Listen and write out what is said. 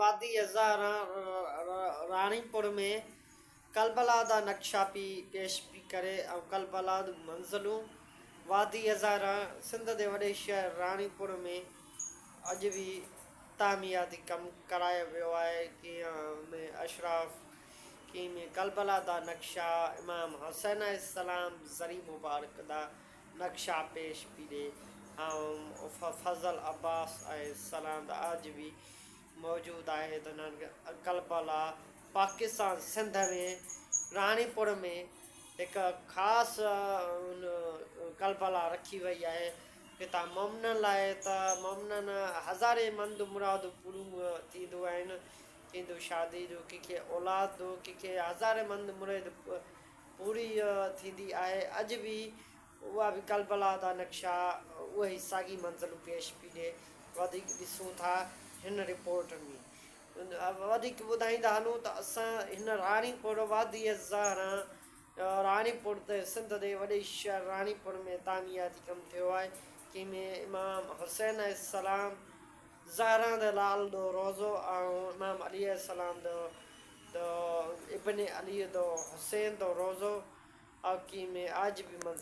وادي زهران راڻيپور ۾ ڪربلا دا نقشا پي پيش پي ڪري ۽ ڪربلا دون منزلون وادي زهران سنڌ the وڏي شهر راڻيپور ۾ اڄ به تعميراتي ڪم ڪرايو ويو آهي ڪيئن ۾ اشراف ڪيئن ۾ ڪربلا دا نقشا امام حسين عليه السلام ضريح مبارڪ دا نقشا پيش پي ڏي ۽ فضل عباس عليه السلام دا اڄ به موجود آهي ته انهن کي ڪربلا پاڪستان سنڌ ۾ راڻيپور ۾ هڪ خاص ڪربلا رکي وئي آهي ڪتا مومنن لاء ته مومنن هزارين مند مرادون پوريون ٿينديون آهن ٿيندو شادي جو ڪنهن کي اولاد جو ڪنهن کي هزارين مند مراد پوري ٿيندي آهي اڄ به اها به ڪربلا دا نقشا اهي ئي ساڳي منزلون پيش پي ڏي وڌيڪ ڏسون ٿا هن رپورٽ ۾ وڌيڪ ٻڌائيندا هلون ته اسان هن راڻيپور وادي زهران راڻيپور تي سنڌ جي وڏي شهر راڻيپور ۾ تعميراتي ڪم ٿيو آهي جنهن ۾ امام حسين عليه السلام زهران the لال دو روضو ۽ امام علي عليه السلام دو دو ابن علي دو حسين دو روضو ۽ ڪنهن ۾ اڄ به منزل.